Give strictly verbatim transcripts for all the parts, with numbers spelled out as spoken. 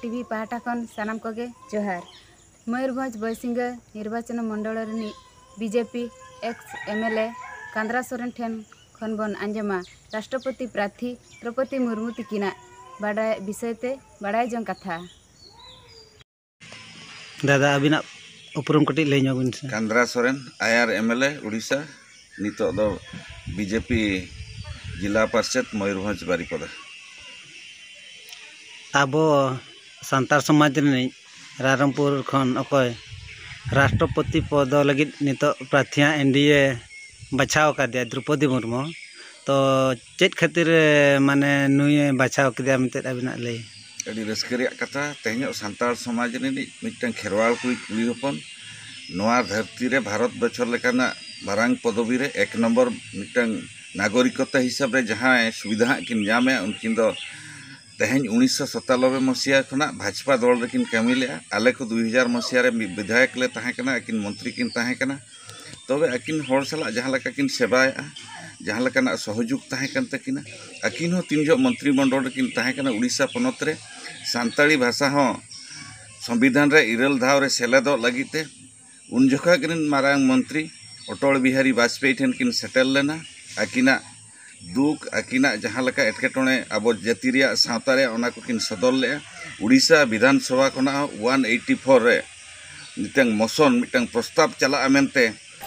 TV ᱯᱟᱦᱴᱟ ᱠᱷᱚᱱ ᱥᱟᱱᱟᱢ ᱠᱚᱜᱮ ᱡᱚᱦᱟᱨ᱾ ᱢᱚᱭᱩᱨᱵᱷᱚᱸᱡᱽ ᱵᱚᱭᱥᱤᱝᱜᱟᱹ ᱱᱤᱨᱵᱟᱪᱚᱱ ᱢᱚᱱᱰᱚᱞ ᱨᱤᱱᱤᱡ ᱵᱤᱡᱮᱯᱤ ᱮᱠᱥ ᱮᱢᱮᱞᱮ ᱠᱟᱸᱫᱽᱨᱟ ᱥᱚᱨᱮᱱ ᱴᱷᱮᱱ ᱠᱷᱚᱱ ᱵᱚᱱ ᱟᱸᱡᱚᱢᱟ ᱨᱟᱥᱴᱨᱚᱯᱚᱛᱤ ᱯᱨᱟᱨᱛᱷᱤ ᱫᱨᱚᱯᱚᱫᱤ ᱢᱩᱨᱢᱩ ᱛᱤᱠᱤᱱᱟᱜ ᱵᱟᱰᱟᱭ ᱵᱤᱥᱚᱭ ᱛᱮ ᱵᱟᱰᱟᱭ ᱡᱚᱝ ᱠᱟᱛᱷᱟ᱾ ᱫᱟᱫᱟ, ᱟᱹᱵᱤᱱᱟᱜ ᱩᱯᱨᱩᱢ ᱠᱟᱹᱴᱤᱡ ᱞᱟᱹᱭ ᱧᱚᱜ ᱵᱤᱱ ᱥᱮ᱾ ᱠᱟᱸᱫᱽᱨᱟ ᱥᱚᱨᱮᱱ, ᱟᱭᱟᱨ ᱮᱢᱮᱞᱮ, ᱩᱲᱤᱥᱥᱟ, ᱱᱤᱛᱚᱜ ᱫᱚ ᱵᱤᱡᱮᱯᱤ ᱡᱤᱞᱟ ᱯᱟᱨᱥᱮᱛ ᱢᱚᱭᱩᱨᱵᱷᱚᱸᱡᱽ ᱵᱟᱨᱤᱯᱚᱫᱟ᱾ ᱟᱵᱚ ᱥᱟᱱᱛᱟᱲ ᱥᱚᱢᱟᱡᱽ ᱨᱤᱱᱤᱡ ᱨᱟᱭᱨᱚᱝᱯᱩᱨ ᱠᱷᱚᱱ ᱚᱠᱚᱭ ᱨᱟᱥᱴᱨᱚᱯᱚᱛᱤ ᱯᱚᱫ ᱞᱟᱹᱜᱤᱫ ᱱᱤᱛᱚᱜ ᱯᱨᱟᱨᱛᱷᱤᱭᱟᱜ ᱮᱱᱰᱤᱮ ᱵᱟᱪᱷᱟᱣ ᱟᱠᱟᱫᱮᱭᱟ ᱫᱨᱚᱯᱚᱫᱤ ᱢᱩᱨᱢᱩ, ᱛᱚ ᱪᱮᱫ ᱠᱷᱟᱹᱛᱤᱨ ᱢᱟᱱᱮ ᱱᱩᱭᱮ ᱵᱟᱪᱷᱟᱣ ᱠᱮᱫᱮᱭᱟ ᱢᱮᱱᱛᱮ ᱟᱵᱤᱱᱟᱜ ᱞᱟᱹᱭ? ᱟᱹᱰᱤ ᱨᱟᱹᱥᱠᱟᱹ ᱨᱮᱭᱟᱜ ᱠᱟᱛᱷᱟ, ᱛᱮᱦᱮᱧᱚᱜ ᱥᱟᱱᱛᱟᱲ ᱥᱚᱢᱟᱡᱽ ᱨᱤᱱᱤᱡ ᱢᱤᱫᱴᱟᱝ ᱠᱷᱮᱨᱣᱟᱲ ᱠᱩᱲᱤ ᱠᱩᱲᱤ ᱦᱚᱯᱚᱱ ᱱᱚᱣᱟ ᱫᱷᱟᱹᱨᱛᱤ ᱨᱮ ᱵᱷᱟᱨᱚᱛ ᱵᱚᱪᱷᱚᱨ ᱞᱮᱠᱟᱱᱟᱜ ᱢᱟᱨᱟᱝ ᱯᱚᱫᱚᱵᱤ ᱨᱮ ᱮᱠ ᱱᱚᱢᱵᱚᱨ ᱢᱤᱫᱴᱟᱝ ᱱᱟᱜᱚᱨᱤᱠᱚᱛᱟ ᱦᱤᱥᱟᱹᱵ ᱨᱮ ᱡᱟᱦᱟᱸᱭ ᱥᱩᱵᱤᱫᱷᱟ ᱦᱟᱸᱜ ᱠᱤᱱ ᱧᱟᱢᱮᱜᱼᱟ, ᱩᱱᱠᱤᱱ ᱫᱚ ᱛᱮᱦᱮᱧ ᱩᱱᱤᱥᱥᱚ ᱥᱟᱛᱟᱱᱚᱵᱵᱳᱭ ᱢᱟᱥᱤᱭᱟ ᱠᱷᱚᱱᱟᱜ ᱵᱷᱟᱡᱽᱯᱟ ᱫᱚᱞ ᱨᱮᱠᱤᱱ ᱠᱟᱹᱢᱤ ᱞᱮᱜᱼᱟ᱾ ᱟᱞᱮ ᱠᱚ ᱫᱩᱭ ᱦᱟᱡᱟᱨ ᱢᱟᱥᱤᱭᱟ ᱨᱮ ᱢᱤᱫ ᱵᱤᱫᱷᱟᱭᱚᱠ ᱞᱮ ᱛᱟᱦᱮᱸ ᱠᱟᱱᱟ, ᱟᱹᱠᱤᱱ ᱢᱚᱱᱛᱨᱤ ᱠᱤᱱ ᱛᱟᱦᱮᱸ ᱠᱟᱱᱟ᱾ ᱛᱚᱵᱮ ᱟᱹᱠᱤᱱ ᱦᱚᱲ ᱥᱟᱞᱟᱜ ᱡᱟᱦᱟᱸ ᱞᱮᱠᱟ ᱠᱤᱱ ᱥᱮᱵᱟᱭᱮᱜᱼᱟ, ᱡᱟᱦᱟᱸ ᱞᱮᱠᱟᱱᱟᱜ ᱥᱚᱦᱚᱡᱳᱜᱽ ᱛᱟᱦᱮᱸ ᱠᱟᱱ ᱛᱟᱹᱠᱤᱱᱟ, ᱟᱹᱠᱤᱱ ᱦᱚᱸ ᱛᱤᱱ ᱡᱚᱦᱚᱜ ᱢᱚᱱᱛᱨᱤ ᱢᱚᱱᱰᱚᱞ ᱨᱮᱠᱤᱱ ᱛᱟᱦᱮᱸ ᱠᱟᱱᱟ ᱩᱲᱤᱥᱥᱟ ᱯᱚᱱᱚᱛ ᱨᱮ, ᱥᱟᱱᱛᱟᱲᱤ ᱵᱷᱟᱥᱟ ᱦᱚᱸ ᱥᱚᱝᱵᱤᱫᱷᱟᱱ ᱨᱮ ᱤᱨᱟᱹᱞ ᱫᱷᱟᱣ ᱨᱮ ᱥᱮᱞᱮᱫᱚᱜ ᱞᱟᱹᱜᱤᱫ ᱛᱮ ᱩᱱ ᱡᱚᱠᱷᱚᱱ ᱨᱤᱱ ᱢᱟᱨᱟᱝ ᱢᱚᱱᱛᱨᱤ ᱚᱴᱚᱞ ᱵᱤᱦᱟᱨᱤ ᱵᱟᱡᱽᱯᱮᱭᱤ ᱴᱷᱮᱱ ᱠᱤᱱ ᱥᱮᱴᱮᱨ ᱞᱮᱱᱟ᱾ ᱟᱹᱠᱤᱱᱟᱜ ᱫᱩᱠ, ᱟᱹᱠᱤᱱᱟᱜ ᱡᱟᱦᱟᱸ ᱞᱮᱠᱟ ᱮᱴᱠᱮᱴᱚᱬᱮ ᱟᱵᱚ ᱡᱟᱹᱛᱤ ᱨᱮᱭᱟᱜ ᱥᱟᱶᱛᱟ ᱨᱮᱭᱟᱜ, ᱚᱱᱟ ᱠᱚᱠᱤᱱ ᱥᱚᱫᱚᱨ ᱞᱮᱜᱼᱟ᱾ ᱩᱲᱤᱥᱥᱟ ᱵᱤᱫᱷᱟᱱ ᱥᱚᱵᱷᱟ ᱠᱷᱚᱱᱟᱜ ᱦᱚᱸ ᱳᱣᱟᱱ ᱮᱭᱤᱴᱤ ᱯᱷᱳᱨ ᱨᱮ ᱢᱤᱫᱴᱟᱝ ᱢᱳᱥᱚᱱ, ᱢᱤᱫᱴᱟᱝ ᱯᱨᱚᱥᱛᱟᱵ ᱪᱟᱞᱟᱜᱼᱟ ᱢᱮᱱᱛᱮ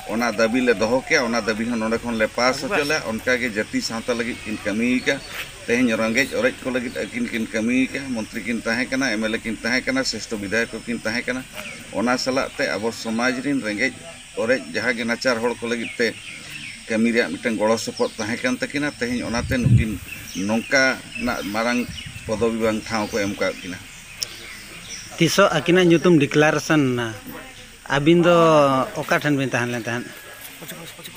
ᱚᱱᱟ ᱫᱟᱹᱵᱤ ᱞᱮ ᱫᱚᱦᱚ ᱠᱮᱜᱼᱟ᱾ ᱚᱱᱟ ᱫᱟᱹᱵᱤ ᱦᱚᱸ ᱱᱚᱰᱮ ᱠᱷᱚᱱ ᱞᱮ ᱯᱟᱥ ᱦᱚᱪᱚ ᱞᱮᱜᱼᱟ᱾ ᱚᱱᱠᱟ ᱜᱮ ᱡᱟᱹᱛᱤ ᱥᱟᱶᱛᱟ ᱞᱟᱹᱜᱤᱫ ᱠᱤᱱ ᱠᱟᱹᱢᱤ ᱟᱠᱟᱫᱼᱟ᱾ ᱛᱮᱦᱮᱧ ᱨᱮᱸᱜᱮᱡ ᱚᱨᱮᱡ ᱠᱚ ᱞᱟᱹᱜᱤᱫ ᱟᱹᱠᱤᱱ ᱠᱤᱱ ᱠᱟᱹᱢᱤ ᱟᱠᱟᱫᱼᱟ᱾ ᱢᱚᱱᱛᱨᱤ ᱠᱤᱱ ᱛᱟᱦᱮᱸ ᱠᱟᱱᱟ, ᱮᱢ ᱮᱞ ᱮ ᱠᱤᱱ ᱛᱟᱦᱮᱸ ᱠᱟᱱᱟ, ᱥᱨᱮᱥᱴᱷᱚ ᱵᱤᱫᱷᱟᱭᱚᱠ ᱠᱤᱱ ᱛᱟᱦᱮᱸ ᱠᱟᱱᱟ᱾ ᱚᱱᱟ ᱥᱟᱞᱟᱜ ᱛᱮ ᱟᱵᱚ ᱥᱚᱢᱟᱡᱽ ᱨᱤᱱ ᱨᱮᱸᱜᱮᱡ ᱚᱨᱮᱡ ᱡᱟᱦᱟᱸ ᱜᱮ ᱱᱟᱪᱟᱨ ᱦᱚᱲ ᱠᱚ ᱞᱟᱹᱜᱤᱫ ᱛᱮ ᱠᱟᱹᱢᱤ ᱨᱮᱭᱟᱜ ᱢᱤᱫᱴᱟᱝ ᱜᱚᱲᱚ ᱥᱚᱯᱚᱦᱚᱫ ᱛᱟᱦᱮᱸ ᱠᱟᱱ ᱛᱟᱹᱠᱤᱱᱟ᱾ ᱛᱮᱦᱮᱧ ᱚᱱᱟᱛᱮ ᱱᱩᱠᱤᱱ ᱱᱚᱝᱠᱟᱱᱟᱜ ᱢᱟᱨᱟᱝ ᱯᱚᱫᱚᱵᱤ ᱵᱟᱝ ᱴᱷᱟᱶ ᱠᱚ ᱮᱢ ᱠᱟᱣᱟᱫ ᱠᱤᱱᱟ᱾ ᱛᱤᱥᱚᱜ ᱟᱹᱠᱤᱱᱟᱜ ᱧᱩᱛᱩᱢ ᱰᱤᱠᱞᱟᱨᱮᱥᱚᱱ ᱮᱱᱟ? ᱟᱹᱵᱤᱱ ᱫᱚ ᱚᱠᱟ ᱴᱷᱮᱱ ᱵᱤᱱ ᱛᱟᱦᱮᱸ ᱞᱮᱱ ᱛᱟᱦᱮᱸᱫ?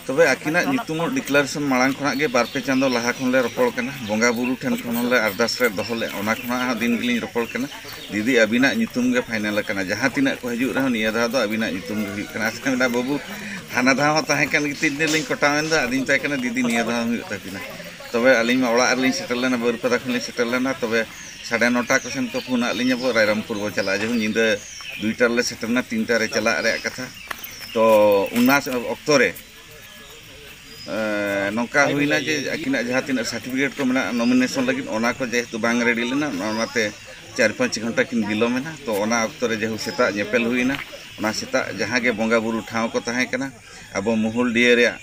ᱛᱚᱵᱮ ᱟᱹᱠᱤᱱᱟᱜ ᱧᱩᱛᱩᱢ ᱰᱤᱠᱞᱟᱨᱮᱥᱚᱱ ᱢᱟᱲᱟᱝ ᱠᱷᱚᱱᱟᱜ ᱜᱮ ᱵᱟᱨ ᱯᱮ ᱪᱟᱸᱫᱚ ᱞᱟᱦᱟ ᱠᱷᱚᱱ ᱞᱮ ᱨᱚᱯᱚᱲ ᱠᱟᱱᱟ᱾ ᱵᱚᱸᱜᱟ ᱵᱩᱨᱩ ᱴᱷᱮᱱ ᱠᱷᱚᱱ ᱦᱚᱸᱞᱮ ᱟᱨᱫᱟᱥ ᱞᱮ ᱫᱚᱦᱚ ᱞᱮᱫᱼᱟ, ᱚᱱᱟ ᱠᱷᱚᱱᱟᱜ ᱦᱚᱸ ᱫᱤᱱ ᱜᱮᱞᱤᱧ ᱨᱚᱯᱚᱲ ᱠᱟᱱᱟ᱾ ᱫᱤᱫᱤ, ᱟᱹᱵᱤᱱᱟᱜ ᱧᱩᱛᱩᱢ ᱜᱮ ᱯᱷᱟᱭᱱᱮᱞ ᱟᱠᱟᱱᱟ, ᱡᱟᱦᱟᱸ ᱛᱤᱱᱟᱹᱜ ᱠᱚ ᱦᱤᱡᱩᱜ ᱨᱮᱦᱚᱸ ᱱᱤᱭᱟᱹ ᱫᱷᱟᱣ ᱫᱚ ᱟᱹᱵᱤᱱᱟᱜ ᱧᱩᱛᱩᱢ ᱜᱮ ᱦᱩᱭᱩᱜ ᱠᱟᱱᱟ᱾ ᱟᱪᱪᱷᱟ, ᱢᱮᱱᱫᱟ, "ᱵᱟᱹᱵᱩ, ᱦᱟᱱᱟ ᱫᱷᱟᱣ ᱦᱚᱸ ᱛᱟᱦᱮᱸ ᱠᱟᱱ ᱜᱮᱛᱤᱧ, ᱞᱤᱧ ᱠᱚᱴᱟᱣᱮᱱ ᱫᱚ, ᱟᱫᱚᱧ ᱢᱮᱛᱟᱭ ᱠᱟᱱᱟ, ᱫᱤᱫᱤ, ᱱᱤᱭᱟᱹ ᱫᱷᱟᱣ ᱦᱚᱸ ᱦᱩᱭᱩᱜ ᱛᱟᱹᱠᱤᱱᱟ᱾" ᱛᱚᱵᱮ ᱟᱹᱞᱤᱧ ᱢᱟ ᱚᱲᱟᱜ ᱨᱮᱞᱤᱧ ᱥᱮᱴᱮᱨ ᱞᱮᱱᱟ, ᱵᱟᱹᱨᱤᱯᱟᱫᱟ ᱠᱷᱚᱱ ᱞᱤᱧ ᱥᱮᱴᱮᱨ ᱞᱮᱱᱟ᱾ ᱛᱚᱵᱮ ᱥᱟᱲᱮ ᱱᱚᱴᱟ ᱠᱚ ᱥᱮᱱ ᱠᱚ ᱯᱷᱳᱱ ᱟᱫ ᱞᱤᱧᱟ, ᱵᱚ ᱨᱟᱭᱨᱚᱝᱯᱩᱨ ᱵᱚ ᱪᱟᱞᱟᱜᱼᱟ᱾ ᱡᱮᱦᱮᱛᱩ ᱧᱤᱫᱟᱹ ᱫᱩᱭᱴᱟ ᱨᱮᱞᱮ ᱥᱮᱴᱮᱨ ᱮᱱᱟ, ᱛᱤᱱᱴᱟ ᱨᱮ ᱪᱟᱞᱟᱜ ᱨᱮᱭᱟᱜ ᱠᱟᱛᱷᱟ᱾ ᱛᱚ ᱚᱱᱟ ᱚᱠᱛᱚ ᱨᱮ ᱮ, ᱱᱚᱝᱠᱟ ᱦᱩᱭᱱᱟ ᱡᱮ ᱟᱹᱠᱤᱱᱟᱜ ᱡᱟᱦᱟᱸ ᱛᱤᱱᱟᱹᱜ ᱥᱟᱨᱴᱤᱯᱷᱤᱠᱮᱴ ᱠᱚ ᱢᱮᱱᱟᱜᱼᱟ ᱱᱚᱢᱤᱱᱮᱥᱚᱱ ᱞᱟᱹᱜᱤᱫ, ᱚᱱᱟ ᱠᱚ ᱡᱮᱦᱮᱛᱩ ᱵᱟᱝ ᱨᱮᱰᱤ ᱞᱮᱱᱟ, ᱚᱱᱟ, ᱚᱱᱟᱛᱮ ᱪᱟᱨ ᱯᱟᱸᱪ ᱜᱷᱚᱱᱴᱟ ᱠᱤᱱ ᱵᱤᱞᱚᱢ ᱮᱱᱟ᱾ ᱛᱚ ᱚᱱᱟ ᱚᱠᱛᱚ ᱨᱮ ᱡᱮᱦᱮᱛᱩ ᱥᱮᱛᱟᱜ ᱧᱮᱯᱮᱞ ᱦᱩᱭᱱᱟ, ᱚᱱᱟ ᱥᱮᱛᱟᱜ ᱡᱟᱦᱟᱸ ᱜᱮ ᱵᱚᱸᱜᱟ ᱵᱩᱨᱩ ᱴᱷᱟᱶ ᱠᱚ ᱛᱟᱦᱮᱸ ᱠᱟᱱᱟ, ᱟᱵᱚ ᱢᱩᱦᱩᱞᱰᱤᱦᱟᱹ ᱨᱮᱭᱟᱜ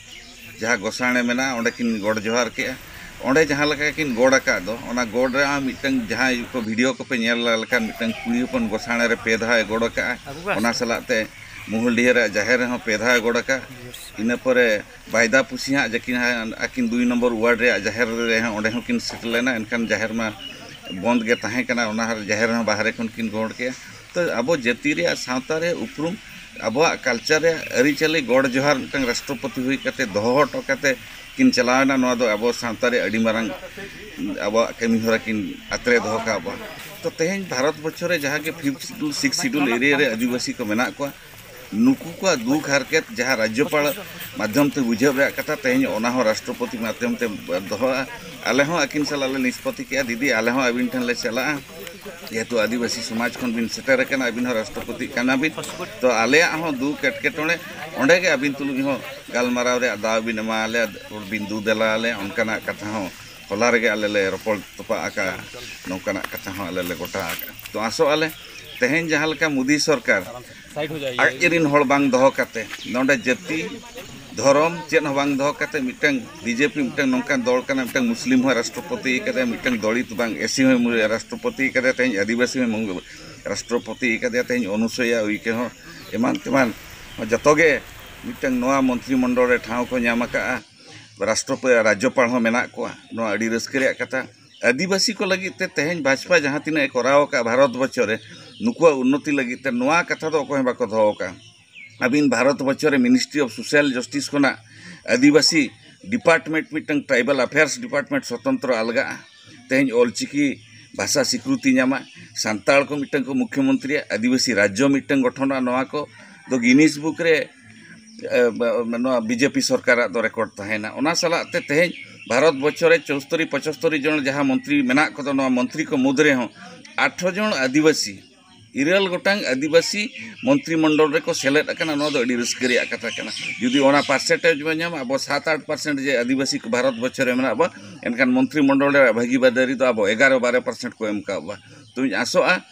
ᱡᱟᱦᱟᱸ ᱜᱚᱥᱟᱬᱮ ᱢᱮᱱᱟᱜᱼᱟ, ᱚᱸᱰᱮ ᱠᱤᱱ ᱜᱚᱰ ᱡᱚᱦᱟᱨ ᱠᱮᱜᱼᱟ᱾ ᱚᱸᱰᱮ ᱡᱟᱦᱟᱸ ᱞᱮᱠᱟ ᱠᱤᱱ ᱜᱚᱰ ᱟᱠᱟᱫ ᱫᱚ, ᱚᱱᱟ ᱜᱚᱰ ᱨᱮ ᱟᱨ ᱢᱤᱫᱴᱟᱝ ᱡᱟᱦᱟᱸᱭ ᱠᱚ ᱵᱷᱤᱰᱤᱭᱳ ᱠᱚᱯᱮ ᱧᱮᱞ ᱞᱮᱠᱷᱟᱱ, ᱢᱤᱫᱴᱟᱝ ᱠᱩᱲᱤ ᱦᱚᱯᱚᱱ ᱜᱚᱥᱟᱬᱮ ᱨᱮ ᱯᱮ ᱫᱷᱟᱣ ᱮ ᱜᱚᱰ ᱟᱠᱟᱫᱼᱟ᱾ ᱚᱱᱟ ᱥᱟᱞᱟᱜ ᱛᱮ ᱢᱩᱦᱩᱞᱰᱤᱦᱟᱹ ᱨᱮᱭᱟᱜ ᱡᱟᱦᱮᱨ ᱨᱮᱦᱚᱸ ᱯᱮ ᱫᱷᱟᱣ ᱮ ᱜᱚᱰ ᱟᱠᱟᱫᱼᱟ᱾ ᱤᱱᱟᱹ ᱯᱚᱨᱮ ᱵᱟᱭᱫᱟ ᱯᱩᱥᱤ ᱦᱟᱸᱜ ᱡᱟᱹᱠᱤᱱ ᱦᱟᱸᱜ ᱟᱹᱠᱤᱱ ᱫᱩᱭ ᱱᱚᱢᱵᱚᱨ ᱣᱟᱨᱰ ᱨᱮᱭᱟᱜ ᱡᱟᱦᱮᱨ ᱨᱮ ᱦᱟᱸᱜ ᱚᱸᱰᱮ ᱦᱚᱸᱠᱤᱱ ᱥᱮᱴᱮᱨ ᱞᱮᱱᱟ, ᱮᱱᱠᱷᱟᱱ ᱡᱟᱦᱮᱨ ᱢᱟ ᱵᱚᱱᱫᱽ ᱜᱮ ᱛᱟᱦᱮᱸ ᱠᱟᱱᱟ, ᱚᱱᱟ ᱡᱟᱦᱮᱨ ᱦᱚᱸ ᱵᱟᱦᱨᱮ ᱠᱷᱚᱱ ᱠᱤᱱ ᱜᱚᱦᱚᱲ ᱠᱮᱜᱼᱟ᱾ ᱛᱚ ᱟᱵᱚ ᱡᱟᱹᱛᱤ ᱨᱮᱭᱟᱜ, ᱥᱟᱶᱛᱟ ᱨᱮᱭᱟᱜ ᱩᱯᱨᱩᱢ, ᱟᱵᱚᱣᱟᱜ ᱠᱟᱞᱪᱟᱨ ᱨᱮᱭᱟᱜ ᱟᱹᱨᱤᱪᱟᱹᱞᱤ ᱜᱚᱰ ᱡᱚᱦᱟᱨ ᱢᱤᱫᱴᱟᱝ ᱨᱟᱥᱴᱨᱚᱯᱚᱛᱤ ᱦᱩᱭ ᱠᱟᱛᱮ ᱫᱚᱦᱚ ᱦᱚᱴᱚ ᱠᱟᱛᱮ ᱠᱤᱱ ᱪᱟᱞᱟᱣ ᱮᱱᱟ, ᱱᱚᱣᱟ ᱫᱚ ᱟᱵᱚ ᱥᱟᱶᱛᱟ ᱨᱮ ᱟᱹᱰᱤ ᱢᱟᱨᱟᱝ ᱟᱵᱚᱣᱟᱜ ᱠᱟᱹᱢᱤ ᱦᱚᱨᱟ ᱠᱤᱱ ᱟᱛᱨᱮ ᱫᱚᱦᱚ ᱠᱟᱜ ᱵᱚᱱᱟ᱾ ᱛᱚ ᱛᱮᱦᱮᱧ ᱵᱷᱟᱨᱚᱛ ᱵᱚᱨᱥᱚ ᱨᱮ ᱡᱟᱦᱟᱸ ᱜᱮ fifth schedule, six schedule area ᱨᱮ ᱟᱹᱫᱤᱵᱟᱹᱥᱤ ᱠᱚ ᱢᱮᱱᱟᱜ ᱠᱚᱣᱟ, ᱱᱩᱠᱩ ᱠᱚᱣᱟᱜ ᱫᱩᱠ ᱦᱟᱨᱠᱮᱛ ᱡᱟᱦᱟᱸ ᱨᱟᱡᱽᱡᱚᱯᱟᱲ ᱢᱟᱫᱽᱫᱷᱚᱢ ᱛᱮ ᱵᱩᱡᱷᱟᱹᱣ ᱨᱮᱭᱟᱜ ᱠᱟᱛᱷᱟ, ᱛᱮᱦᱮᱧ ᱚᱱᱟ ᱦᱚᱸ ᱨᱟᱥᱴᱨᱚᱯᱚᱛᱤ ᱢᱟᱫᱽᱫᱷᱚᱢ ᱛᱮ ᱫᱚᱦᱚᱜᱼᱟ᱾ ᱟᱞᱮ ᱦᱚᱸ ᱟᱹᱠᱤᱱ ᱥᱟᱞᱟᱜ ᱞᱮ ᱱᱤᱥᱯᱚᱛᱤ ᱠᱮᱜᱼᱟ, ᱫᱤᱫᱤ, ᱟᱞᱮ ᱦᱚᱸ ᱟᱹᱵᱤᱱ ᱴᱷᱮᱱ ᱞᱮ ᱪᱟᱞᱟᱜᱼᱟ, ᱡᱮᱦᱮᱛᱩ ᱟᱹᱫᱤᱵᱟᱹᱥᱤ ᱥᱚᱢᱟᱡᱽ ᱠᱷᱚᱱ ᱵᱤᱱ ᱥᱮᱴᱮᱨ ᱟᱠᱟᱱᱟ, ᱟᱹᱵᱤᱱ ᱦᱚᱸ ᱨᱟᱥᱴᱨᱚᱯᱚᱛᱤ ᱠᱟᱱᱟ ᱵᱤᱱ᱾ ᱛᱚ ᱟᱞᱮᱭᱟᱜ ᱦᱚᱸ ᱫᱩᱠ ᱮᱴᱠᱮᱴᱚᱬᱮ ᱚᱸᱰᱮ ᱜᱮ ᱟᱹᱵᱤᱱ ᱛᱩᱞᱩᱡ ᱦᱚᱸ ᱜᱟᱞᱢᱟᱨᱟᱣ ᱨᱮᱭᱟᱜ ᱫᱟᱣ ᱵᱤᱱ ᱮᱢᱟ ᱞᱮᱭᱟ, ᱵᱤᱱ ᱫᱩ ᱫᱮᱞᱟ ᱟᱞᱮᱭᱟ, ᱚᱱᱠᱟᱱᱟᱜ ᱠᱟᱛᱷᱟ ᱦᱚᱸ ᱦᱚᱞᱟ ᱨᱮᱜᱮ ᱟᱞᱮ ᱞᱮ ᱨᱚᱯᱚᱲ ᱛᱚᱯᱟᱜ ᱟᱠᱟᱫᱼᱟ, ᱱᱚᱝᱠᱟᱱᱟᱜ ᱠᱟᱛᱷᱟ ᱦᱚᱸ ᱟᱞᱮ ᱞᱮ ᱜᱚᱴᱟ ᱟᱠᱟᱫᱼᱟ᱾ ᱛᱚ ᱟᱥᱚᱜ ᱟᱞᱮ ᱛᱮᱦᱮᱧ ᱡᱟᱦᱟᱸ ᱞᱮᱠᱟ ᱢᱳᱫᱤ ᱥᱚᱨᱠᱟᱨ ᱟᱡ ᱨᱮᱱ ᱦᱚᱲ ᱵᱟᱝ ᱫᱚᱦᱚ ᱠᱟᱛᱮ, ᱱᱚᱰᱮ ᱡᱟᱹᱛᱤ, ᱫᱷᱚᱨᱚᱢ ᱪᱮᱫ ᱦᱚᱸ ᱵᱟᱝ ᱫᱚᱦᱚ ᱠᱟᱛᱮ, ᱢᱤᱫᱴᱟᱝ ᱵᱤᱡᱮᱯᱤ ᱢᱤᱫᱴᱟᱝ ᱱᱚᱝᱠᱟᱱ ᱫᱚᱞ ᱠᱟᱱᱟ, ᱢᱤᱫᱴᱟᱝ ᱢᱩᱥᱞᱤᱢ ᱦᱚᱸ ᱨᱟᱥᱴᱨᱚᱯᱚᱛᱤ ᱠᱟᱫᱮᱭᱟ, ᱢᱤᱫᱴᱟᱝ ᱫᱚᱞᱤᱛ ᱵᱟᱝ ᱮᱥᱤ ᱦᱚᱸ ᱨᱟᱥᱴᱨᱚᱯᱚᱛᱤ ᱠᱟᱫᱮᱭᱟ, ᱛᱮᱦᱮᱧ ᱟᱹᱫᱤᱵᱟᱹᱥᱤ ᱦᱚᱸ ᱨᱟᱥᱴᱨᱚᱯᱚᱛᱤ ᱠᱟᱫᱮᱭᱟ, ᱛᱮᱦᱮᱧ ᱚᱱᱩᱥᱩᱭᱟ ᱩᱭᱠᱮ ᱦᱚᱸ, ᱮᱢᱟᱱ ᱛᱮᱢᱟᱱ ᱡᱚᱛᱚ ᱜᱮ ᱢᱤᱫᱴᱟᱝ ᱱᱚᱣᱟ ᱢᱚᱱᱛᱨᱤ ᱢᱚᱱᱰᱚᱞ ᱨᱮ ᱴᱷᱟᱶ ᱠᱚ ᱧᱟᱢ ᱟᱠᱟᱫᱼᱟ᱾ ᱨᱟᱥᱴᱨᱚᱯᱚ-, ᱨᱟᱡᱽᱡᱚᱯᱟᱲ ᱦᱚᱸ ᱢᱮᱱᱟᱜ ᱠᱚᱣᱟ᱾ ᱱᱚᱣᱟ ᱟᱹᱰᱤ ᱨᱟᱹᱥᱠᱟᱹ ᱨᱮᱭᱟᱜ ᱠᱟᱛᱷᱟ᱾ ᱟᱹᱫᱤᱵᱟᱹᱥᱤ ᱠᱚ ᱞᱟᱹᱜᱤᱫ ᱛᱮ ᱛᱮᱦᱮᱧ ᱵᱷᱟᱡᱽᱯᱟ ᱡᱟᱦᱟᱸ ᱛᱤᱱᱟᱹᱜ ᱮ ᱠᱚᱨᱟᱣ ᱟᱠᱟᱫ ᱵᱷᱟᱨᱚᱛ ᱵᱚᱨᱥᱚ ᱨᱮ, ᱱᱩᱠᱩᱣᱟᱜ ᱩᱱᱱᱚᱛᱤ ᱞᱟᱹᱜᱤᱫ ᱛᱮ ᱱᱚᱣᱟ ᱠᱟᱛᱷᱟ ᱫᱚ ᱚᱠᱚᱭ ᱦᱚᱸ ᱵᱟᱠᱚ ᱫᱚᱦᱚ ᱟᱠᱟᱫᱼᱟ᱾ ᱟᱹᱵᱤᱱ ᱵᱷᱟᱨᱚᱛ ᱵᱚᱨᱥᱚ ᱨᱮ Ministry of Social Justice ᱠᱷᱚᱱᱟᱜ ᱟᱹᱫᱤᱵᱟᱹᱥᱤ department, ᱢᱤᱫᱴᱟᱝ tribal affairs department ᱥᱚᱛᱚᱱᱛᱨᱚ ᱟᱞᱜᱟᱜᱼᱟ᱾ ᱛᱮᱦᱮᱧ ᱚᱞᱪᱤᱠᱤ ᱵᱷᱟᱥᱟ ᱥᱤᱠᱨᱩᱛᱤ ᱧᱟᱢᱟ, ᱥᱟᱱᱛᱟᱲ ᱠᱚ ᱢᱤᱫᱴᱟᱝ ᱠᱚ ᱢᱩᱠᱷᱭᱚᱢᱚᱱᱛᱨᱤᱭᱟ, ᱟᱹᱫᱤᱵᱟᱹᱥᱤ ᱨᱟᱡᱽᱡᱚ ᱢᱤᱫᱴᱟᱝ ᱜᱚᱴᱷᱚᱱᱚᱜᱼᱟ, ᱱᱚᱣᱟ ᱠᱚ ᱫᱚ Guinness Book ᱨᱮ, ᱮ, ᱵᱟ-, ᱱᱚᱣᱟ ᱵᱤᱡᱮᱯᱤ ᱥᱚᱨᱠᱟᱨᱟᱜ ᱫᱚ ᱨᱮᱠᱚᱨᱰ ᱛᱟᱦᱮᱱᱟ᱾ ᱚᱱᱟ ᱥᱟᱞᱟᱜ ᱛᱮ ᱛᱮᱦᱮᱧ ᱵᱷᱟᱨᱚᱛ ᱵᱚᱨᱥᱚ ᱨᱮ ᱪᱳᱥᱛᱚᱨᱤ ᱯᱚᱸᱪᱟᱥᱛᱚᱨᱤ ᱡᱚᱱ ᱡᱟᱦᱟᱸ ᱢᱚᱱᱛᱨᱤ ᱢᱮᱱᱟᱜ ᱠᱚᱫᱚ, ᱱᱚᱣᱟ ᱢᱚᱱᱛᱨᱤ ᱠᱚ ᱢᱩᱫᱽ ᱨᱮᱦᱚᱸ ᱟᱴᱷᱨᱚ ᱡᱚᱱ ᱟᱹᱫᱤᱵᱟᱹᱥᱤ, ᱤᱨᱟᱹᱞ ᱜᱚᱴᱟᱝ ᱟᱹᱫᱤᱵᱟᱹᱥᱤ ᱢᱚᱱᱛᱨᱤ ᱢᱚᱱᱰᱚᱞ ᱨᱮᱠᱚ ᱥᱮᱞᱮᱫ ᱟᱠᱟᱱᱟ᱾ ᱱᱚᱣᱟ ᱫᱚ ᱟᱹᱰᱤ ᱨᱟᱹᱥᱠᱟᱹ ᱨᱮᱭᱟᱜ ᱠᱟᱛᱷᱟ ᱠᱟᱱᱟ᱾ ᱡᱩᱫᱤ ᱚᱱᱟ ᱯᱟᱨᱥᱮᱱᱴᱮᱡᱽ ᱵᱚᱱ ᱧᱟᱢᱟ, ᱟᱵᱚ ᱥᱟᱛ ᱟᱴ ᱯᱟᱨᱥᱮᱱᱴ ᱡᱮ ᱟᱹᱫᱤᱵᱟᱹᱥᱤ ᱠᱚ ᱵᱷᱟᱨᱚᱛ ᱵᱚᱨᱥᱚ ᱨᱮ ᱢᱮᱱᱟᱜ ᱵᱚᱱᱟ, ᱮᱱᱠᱷᱟᱱ ᱢᱚᱱᱛᱨᱤ ᱢᱚᱱᱰᱚᱞ ᱨᱮᱭᱟᱜ ᱵᱷᱟᱹᱜᱤ ᱵᱟᱹᱫᱟᱹᱨᱤ ᱫᱚ ᱟᱵᱚ ᱮᱜᱟᱨᱚ ᱵᱟᱨᱚ ᱯᱟᱨᱥᱮᱱᱴ ᱠᱚ ᱮᱢ ᱠᱟᱜ ᱵᱚᱱᱟ᱾ ᱛᱚᱧ ᱟᱥᱚᱜᱼᱟ,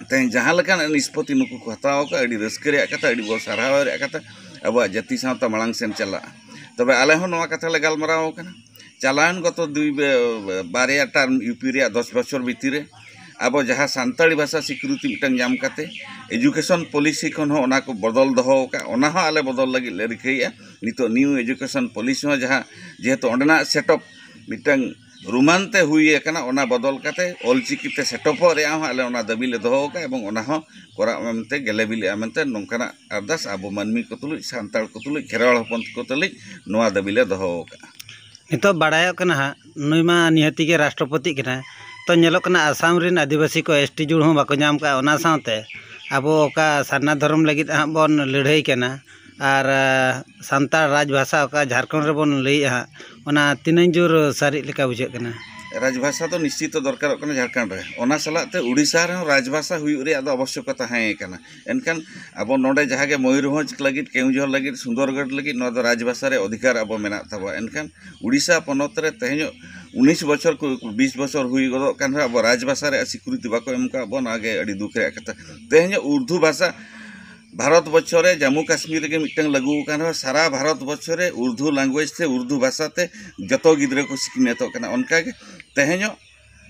ᱛᱮᱦᱮᱧ ᱡᱟᱦᱟᱸ ᱞᱮᱠᱟᱱ ᱱᱤᱥᱯᱚᱛᱤ ᱱᱩᱠᱩ ᱠᱚ ᱦᱟᱛᱟᱣ ᱟᱠᱟᱫ, ᱟᱹᱰᱤ ᱨᱟᱹᱥᱠᱟᱹ ᱨᱮᱭᱟᱜ ᱠᱟᱛᱷᱟ, ᱟᱹᱰᱤ ᱵᱚ ᱥᱟᱨᱦᱟᱣ ᱨᱮᱭᱟᱜ ᱠᱟᱛᱷᱟ, ᱟᱵᱚᱣᱟᱜ ᱡᱟᱹᱛᱤ ᱥᱟᱶᱛᱟ ᱢᱟᱲᱟᱝ ᱥᱮᱱ ᱪᱟᱞᱟᱜᱼᱟ᱾ ᱛᱚᱵᱮ ᱟᱞᱮ ᱦᱚᱸ ᱱᱚᱣᱟ ᱠᱟᱛᱷᱟ ᱞᱮ ᱜᱟᱞᱢᱟᱨᱟᱣ ᱟᱠᱟᱱᱟ᱾ ᱪᱟᱞᱟᱣᱮᱱ ᱜᱚᱛᱚ ᱫᱩᱭ ᱵᱮ-, ᱵᱟᱨᱭᱟ ᱴᱟᱨᱢ ᱤᱭᱩ ᱯᱤ ᱨᱮᱭᱟᱜ ᱫᱚᱥ ᱵᱚᱪᱷᱚᱨ ᱵᱷᱤᱛᱤᱨ ᱨᱮ ᱟᱵᱚ ᱡᱟᱦᱟᱸ ᱥᱟᱱᱛᱟᱲᱤ ᱵᱷᱟᱥᱟ ᱥᱤᱠᱨᱤᱛᱤ ᱢᱤᱫᱴᱟᱝ ᱧᱟᱢ ᱠᱟᱛᱮ, ᱮᱡᱩᱠᱮᱥᱚᱱ ᱯᱚᱞᱤᱥᱤ ᱠᱷᱚᱱ ᱦᱚᱸ ᱚᱱᱟ ᱠᱚ ᱵᱚᱫᱚᱞ ᱫᱚᱦᱚ ᱟᱠᱟᱫ, ᱚᱱᱟ ᱦᱚᱸ ᱟᱞᱮ ᱵᱚᱫᱚᱞ ᱞᱟᱹᱜᱤᱫ ᱞᱮ ᱨᱤᱠᱟᱹᱭᱮᱫᱼᱟ᱾ ᱱᱤᱛᱚᱜ ᱱᱤᱭᱩ ᱮᱡᱩᱠᱮᱥᱚᱱ ᱯᱚᱞᱤᱥᱤ ᱦᱚᱸ ᱡᱟᱦᱟᱸ, ᱡᱮᱦᱮᱛᱩ ᱚᱸᱰᱮᱱᱟᱜ ᱥᱮᱴᱚᱯ ᱢᱤᱫᱴᱟᱝ ᱨᱳᱢᱟᱱ ᱛᱮ ᱦᱩᱭ ᱟᱠᱟᱱᱟ, ᱚᱱᱟ ᱵᱚᱫᱚᱞ ᱠᱟᱛᱮ ᱚᱞᱪᱤᱠᱤ ᱛᱮ ᱥᱮᱴᱚᱯᱚᱜ ᱨᱮᱭᱟᱜ ᱦᱚᱸ ᱟᱞᱮ ᱚᱱᱟ ᱫᱟᱹᱵᱤ ᱞᱮ ᱫᱚᱦᱚ ᱟᱠᱟᱫᱼᱟ, ᱮᱵᱚᱝ ᱚᱱᱟ ᱦᱚᱸ ᱠᱚᱨᱟᱜ ᱢᱟ ᱢᱮᱱᱛᱮ, ᱜᱮᱞᱮ ᱵᱤᱞᱤᱜᱼᱟ ᱢᱮᱱᱛᱮ, ᱱᱚᱝᱠᱟᱱᱟᱜ ᱟᱨᱫᱟᱥ ᱟᱵᱚ ᱢᱟᱹᱱᱢᱤ ᱠᱚ ᱛᱩᱞᱩᱡ, ᱥᱟᱱᱛᱟᱲ ᱠᱚ ᱛᱩᱞᱩᱡ, ᱠᱷᱮᱨᱣᱟᱲ ᱦᱚᱯᱚᱱ ᱠᱚ ᱛᱩᱞᱩᱡ ᱱᱚᱣᱟ ᱫᱟᱹᱵᱤ ᱞᱮ ᱫᱚᱦᱚ ᱟᱠᱟᱫᱼᱟ᱾ ᱱᱤᱛᱚᱜ ᱵᱟᱲᱟᱭᱚᱜ ᱠᱟᱱᱟ ᱦᱟᱸᱜ, ᱱᱩᱭ ᱢᱟ ᱱᱤᱦᱟᱹᱛᱤ ᱜᱮ ᱨᱟᱥᱴᱨᱚᱯᱚᱛᱤ ᱠᱟᱱᱟᱭ᱾ ᱛᱚ, ᱧᱮᱞᱚᱜ ᱠᱟᱱᱟ ᱟᱥᱟᱢ ᱨᱮᱱ ᱟᱹᱫᱤᱵᱟᱹᱥᱤ ᱠᱚ ᱮᱥ ᱴᱤ ᱡᱩᱲ ᱦᱚᱸ ᱵᱟᱠᱚ ᱧᱟᱢ ᱠᱟᱜᱼᱟ᱾ ᱚᱱᱟ ᱥᱟᱶᱛᱮ ᱟᱵᱚ ᱚᱠᱟ ᱥᱟᱨᱱᱟ ᱫᱷᱚᱨᱚᱢ ᱞᱟᱹᱜᱤᱫ ᱦᱟᱸᱜ ᱵᱚᱱ ᱞᱟᱹᱲᱦᱟᱹᱭ ᱠᱟᱱᱟ, ᱟᱨ, ᱟ, ᱥᱟᱱᱛᱟᱲ ᱨᱟᱡᱽ ᱵᱷᱟᱥᱟ ᱚᱠᱟ ᱡᱷᱟᱲᱠᱷᱚᱸᱰ ᱨᱮᱵᱚᱱ ᱞᱟᱹᱭᱮᱜᱼᱟ ᱦᱟᱸᱜ, ᱚᱱᱟ ᱛᱤᱱᱟᱹᱝ ᱡᱳᱨ ᱥᱟᱹᱨᱤᱜ ᱞᱮᱠᱟ ᱵᱩᱡᱷᱟᱹᱜ ᱠᱟᱱᱟ? ᱨᱟᱡᱽ ᱵᱷᱟᱥᱟ ᱫᱚ ᱱᱤᱥᱪᱤᱛ ᱫᱚᱨᱠᱟᱨᱚᱜ ᱠᱟᱱᱟ ᱡᱷᱟᱲᱠᱷᱚᱸᱰ ᱨᱮ᱾ ᱚᱱᱟ ᱥᱟᱞᱟᱜ ᱛᱮ ᱩᱰᱤᱥᱟ ᱨᱮᱦᱚᱸ ᱨᱟᱡᱽ ᱵᱷᱟᱥᱟ ᱦᱩᱭᱩᱜ ᱨᱮᱭᱟᱜ ᱫᱚ ᱟᱵᱚᱥᱭᱚᱠᱚᱛᱟ ᱦᱮᱸ ᱠᱟᱱᱟ᱾ ᱮᱱᱠᱷᱟᱱ ᱟᱵᱚ ᱱᱚᱰᱮ ᱡᱟᱦᱟᱸ ᱜᱮ ᱢᱚᱭᱩᱨᱵᱷᱚᱸᱡᱽ ᱞᱟᱹᱜᱤᱫ, ᱠᱮᱣᱚᱱᱡᱷᱚᱨ ᱞᱟᱹᱜᱤᱫ, ᱥᱩᱱᱫᱚᱨᱜᱚᱲ ᱞᱟᱹᱜᱤᱫ, ᱱᱚᱣᱟ ᱫᱚ ᱨᱟᱡᱽ ᱵᱷᱟᱥᱟ ᱨᱮ ᱚᱫᱷᱤᱠᱟᱨ ᱟᱵᱚ ᱢᱮᱱᱟᱜ ᱛᱟᱵᱚᱱᱟ᱾ ᱮᱱᱠᱷᱟᱱ ᱩᱰᱤᱥᱟ ᱯᱚᱱᱚᱛ ᱨᱮ ᱛᱮᱦᱮᱧᱚᱜ ᱩᱱᱤᱥ ᱵᱚᱪᱷᱚᱨ ᱠᱚ, ᱵᱤᱥ ᱵᱚᱪᱷᱚᱨ ᱦᱩᱭ ᱜᱚᱫᱚᱜ ᱠᱟᱱ ᱨᱮᱦᱚᱸ ᱟᱵᱚ ᱨᱟᱡᱽ ᱵᱷᱟᱥᱟ ᱨᱮᱭᱟᱜ ᱥᱤᱠᱨᱤᱛᱤ ᱵᱟᱠᱚ ᱮᱢ ᱠᱟᱜ ᱵᱚᱱᱟ, ᱱᱚᱣᱟ ᱜᱮ ᱟᱹᱰᱤ ᱫᱩᱠ ᱨᱮᱭᱟᱜ ᱠᱟᱛᱷᱟ᱾ ᱛᱮᱦᱮᱧᱚᱜ ᱩᱨᱫᱩ ᱵᱷᱟᱥᱟ ᱵᱷᱟᱨᱚᱛ ᱵᱚᱨᱥᱚ ᱨᱮ ᱡᱟᱢᱢᱩ ᱠᱟᱥᱢᱤᱨ ᱨᱮᱜᱮ ᱢᱤᱫᱴᱟᱝ ᱞᱟᱹᱜᱩ ᱟᱠᱟᱱ ᱨᱮᱦᱚᱸ, ᱥᱟᱨᱟ ᱵᱷᱟᱨᱚᱛ ᱵᱚᱨᱥᱚ ᱨᱮ ᱩᱨᱫᱩ ᱞᱮᱝᱜᱩᱭᱮᱡᱽ ᱛᱮ, ᱩᱨᱫᱩ ᱵᱷᱟᱥᱟ ᱛᱮ ᱡᱚᱛᱚ ᱜᱤᱫᱽᱨᱟᱹ ᱠᱚ ᱥᱤᱠᱷᱱᱟᱹᱛᱚᱜ ᱠᱟᱱᱟ᱾ ᱚᱱᱠᱟᱜᱮ ᱛᱮᱦᱮᱧᱚᱜ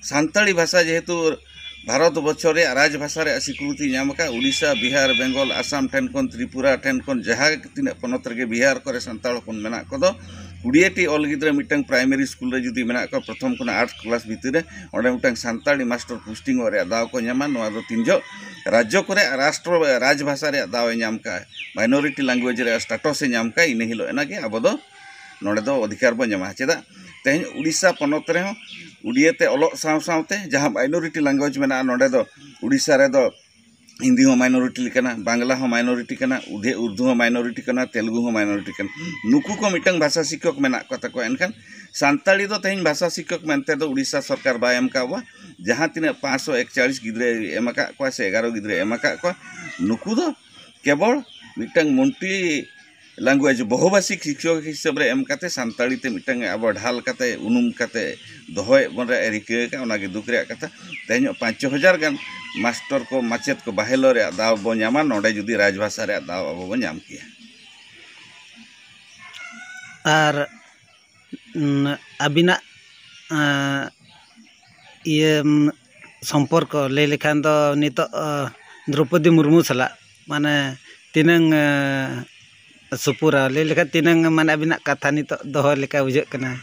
ᱥᱟᱱᱛᱟᱲᱤ ᱵᱷᱟᱥᱟ ᱡᱮᱦᱮᱛᱩ ᱵᱷᱟᱨᱚᱛ ᱵᱚᱨᱥᱚ ᱨᱮᱭᱟᱜ ᱨᱟᱡᱽ ᱵᱷᱟᱥᱟ ᱨᱮᱭᱟᱜ ᱥᱤᱠᱨᱤᱛᱤ ᱧᱟᱢ ᱟᱠᱟᱫ, ᱩᱰᱤᱥᱟ, ᱵᱤᱦᱟᱨ, ᱵᱮᱝᱜᱚᱞ, ᱟᱥᱟᱢ ᱴᱷᱮᱱ ᱠᱷᱚᱱ, ᱛᱨᱤᱯᱩᱨᱟ ᱴᱷᱮᱱ ᱠᱷᱚᱱ, ᱡᱟᱦᱟᱸ ᱛᱤᱱᱟᱹᱜ ᱯᱚᱱᱚᱛ ᱨᱮᱜᱮ ᱵᱤᱦᱟᱨ ᱠᱚᱨᱮ ᱥᱟᱱᱛᱟᱲ ᱦᱚᱯᱚᱱ ᱢᱮᱱᱟᱜ ᱠᱚᱫᱚ, ᱠᱩᱲᱤᱭᱟᱹᱴᱤ ᱚᱞ ᱜᱤᱫᱽᱨᱟᱹ ᱢᱤᱫᱴᱟᱝ ᱯᱨᱟᱭᱢᱟᱨᱤ ᱥᱠᱩᱞ ᱨᱮ ᱡᱩᱫᱤ ᱢᱮᱱᱟᱜ ᱠᱚᱣᱟ, ᱯᱨᱚᱛᱷᱚᱢ ᱠᱷᱚᱱᱟᱜ ᱟᱴ ᱠᱞᱟᱥ ᱵᱷᱤᱛᱤᱨ ᱨᱮ, ᱚᱸᱰᱮ ᱢᱤᱫᱴᱟᱝ ᱥᱟᱱᱛᱟᱲᱤ ᱢᱟᱥᱴᱟᱨ ᱯᱳᱥᱴᱤᱝᱚᱜ ᱨᱮᱭᱟᱜ ᱫᱟᱣ ᱠᱚ ᱧᱟᱢᱟ᱾ ᱱᱚᱣᱟ ᱫᱚ ᱛᱤᱱ ᱡᱚᱦᱚᱜ ᱨᱟᱡᱽᱡᱚ ᱠᱚᱨᱮ ᱨᱟᱥᱴᱨᱚ ᱨᱟᱡᱽ ᱵᱷᱟᱥᱟ ᱨᱮᱭᱟᱜ ᱫᱟᱣ ᱮ ᱧᱟᱢ ᱠᱟᱜᱼᱟ, ᱢᱟᱭᱱᱚᱨᱤᱴᱤ ᱞᱮᱝᱜᱩᱭᱮᱡᱽ ᱨᱮᱭᱟᱜ ᱥᱴᱮᱴᱟᱥ ᱮ ᱧᱟᱢ ᱠᱟᱜᱼᱟ, ᱤᱱᱟᱹ ᱦᱤᱞᱳᱜ ᱮᱱᱟᱜᱮ ᱟᱵᱚ ᱫᱚ ᱱᱚᱰᱮ ᱫᱚ ᱚᱫᱷᱤᱠᱟᱨ ᱵᱚ ᱧᱟᱢᱟ᱾ ᱪᱮᱫᱟᱜ ᱛᱮᱦᱮᱧ ᱩᱰᱤᱥᱟ ᱯᱚᱱᱚᱛ ᱨᱮᱦᱚᱸ ᱩᱰᱤᱭᱟᱹ ᱛᱮ ᱚᱞᱚᱜ ᱥᱟᱶ ᱥᱟᱶᱛᱮ ᱡᱟᱦᱟᱸ ᱢᱟᱭᱱᱚᱨᱤᱴᱤ ᱞᱮᱝᱜᱩᱭᱮᱡᱽ ᱢᱮᱱᱟᱜᱼᱟ, ᱱᱚᱰᱮ ᱫᱚ ᱩᱰᱤᱥᱟ ᱨᱮᱫᱚ ᱦᱤᱱᱫᱤ ᱦᱚᱸ ᱢᱟᱭᱱᱚᱨᱤᱴᱤ ᱠᱟᱱᱟ, ᱵᱟᱝᱞᱟ ᱦᱚᱸ ᱢᱟᱭᱱᱚᱨᱤᱴᱤ ᱠᱟᱱᱟ, ᱩᱫᱷᱮ ᱩᱨᱫᱩ ᱦᱚᱸ ᱢᱟᱭᱱᱚᱨᱤᱴᱤ ᱠᱟᱱᱟ, ᱛᱮᱞᱮᱜᱩ ᱦᱚᱸ ᱢᱟᱭᱱᱚᱨᱤᱴᱤ ᱠᱟᱱᱟ᱾ ᱱᱩᱠᱩ ᱠᱚ ᱢᱤᱫᱴᱟᱝ ᱵᱷᱟᱥᱟ ᱥᱤᱠᱠᱷᱚᱠ ᱢᱮᱱᱟᱜ ᱠᱚ ᱛᱟᱠᱚᱣᱟ᱾ ᱮᱱᱠᱷᱟᱱ ᱥᱟᱱᱛᱟᱲᱤ ᱫᱚ ᱛᱮᱦᱮᱧ ᱵᱷᱟᱥᱟ ᱥᱤᱠᱠᱷᱚᱠ ᱢᱮᱱᱛᱮ ᱫᱚ ᱩᱲᱤᱥᱥᱟ ᱥᱚᱨᱠᱟᱨ ᱵᱟᱭ ᱮᱢ ᱠᱟᱜ ᱵᱚᱱᱟ᱾ ᱡᱟᱦᱟᱸ ᱛᱤᱱᱟᱹᱜ ᱯᱟᱸᱪᱥᱚ ᱮᱠᱪᱟᱞᱤᱥ ᱜᱤᱫᱽᱨᱟᱹᱭ ᱮᱢ ᱟᱠᱟᱫ ᱠᱚᱣᱟ ᱥᱮ ᱮᱜᱟᱨᱚ ᱜᱤᱫᱽᱨᱟᱹᱭ ᱮᱢ ᱟᱠᱟᱫ ᱠᱚᱣᱟ, ᱱᱩᱠᱩ ᱫᱚ ᱠᱮᱵᱚᱞ ᱢᱤᱫᱴᱟᱝ ᱢᱚᱱᱴᱤ ᱞᱮᱝᱜᱩᱭᱮᱡᱽ ᱵᱚᱦᱩᱵᱷᱟᱥᱤᱠ ᱥᱤᱠᱠᱷᱚᱠ ᱦᱤᱥᱟᱹᱵ ᱨᱮ ᱮᱢ ᱠᱟᱛᱮ ᱥᱟᱱᱛᱟᱲᱤ ᱛᱮ ᱢᱤᱫᱴᱟᱝ ᱟᱵᱚ ᱰᱷᱟᱞ ᱠᱟᱛᱮ ᱩᱱᱩᱢ ᱠᱟᱛᱮ ᱫᱚᱦᱚᱭᱮᱫ ᱵᱚᱱ ᱨᱮᱭᱟᱜ ᱮ ᱨᱤᱠᱟᱹ ᱟᱠᱟᱫ, ᱚᱱᱟᱜᱮ ᱫᱩᱠ ᱨᱮᱭᱟᱜ ᱠᱟᱛᱷᱟ᱾ ᱛᱮᱦᱮᱧᱚᱜ ᱯᱟᱸᱪ ᱪᱷᱚ ᱦᱟᱡᱟᱨ ᱜᱟᱱ ᱢᱟᱥᱴᱚᱨ ᱠᱚ, ᱢᱟᱪᱮᱫ ᱠᱚ ᱵᱟᱦᱮᱞᱚ ᱨᱮᱭᱟᱜ ᱫᱟᱣ ᱵᱚ ᱧᱟᱢᱟ, ᱱᱚᱰᱮ ᱡᱩᱫᱤ ᱨᱟᱡᱽᱵᱷᱟᱥᱟ ᱨᱮᱭᱟᱜ ᱫᱟᱣ ᱟᱵᱚ ᱵᱚ ᱧᱟᱢ ᱠᱮᱭᱟ᱾ ᱟᱨ ᱩᱸ, ᱟᱹᱵᱤᱱᱟᱜ ᱟᱸ, ᱤᱭᱟᱹ ᱩᱸ, ᱥᱚᱢᱯᱚᱨᱠᱚ ᱞᱟᱹᱭ ᱞᱮᱠᱷᱟᱱ ᱫᱚ ᱱᱤᱛᱚᱜ ᱟᱸ, ᱫᱨᱚᱯᱚᱫᱤ ᱢᱩᱨᱢᱩ ᱥᱟᱞᱟᱜ ᱢᱟᱱᱮ ᱛᱤᱱᱟᱹᱝ ᱟᱸ, ᱥᱩᱯᱩᱨᱟ ᱞᱟᱹᱭ ᱞᱮᱠᱷᱟᱱ ᱛᱤᱱᱟᱹᱝ ᱢᱟᱱᱮ ᱟᱹᱵᱤᱱᱟᱜ ᱠᱟᱛᱷᱟ ᱱᱤᱛᱚᱜ ᱫᱚᱦᱚ ᱞᱮᱠᱟ ᱵᱩᱡᱷᱟᱹᱜ ᱠᱟᱱᱟ,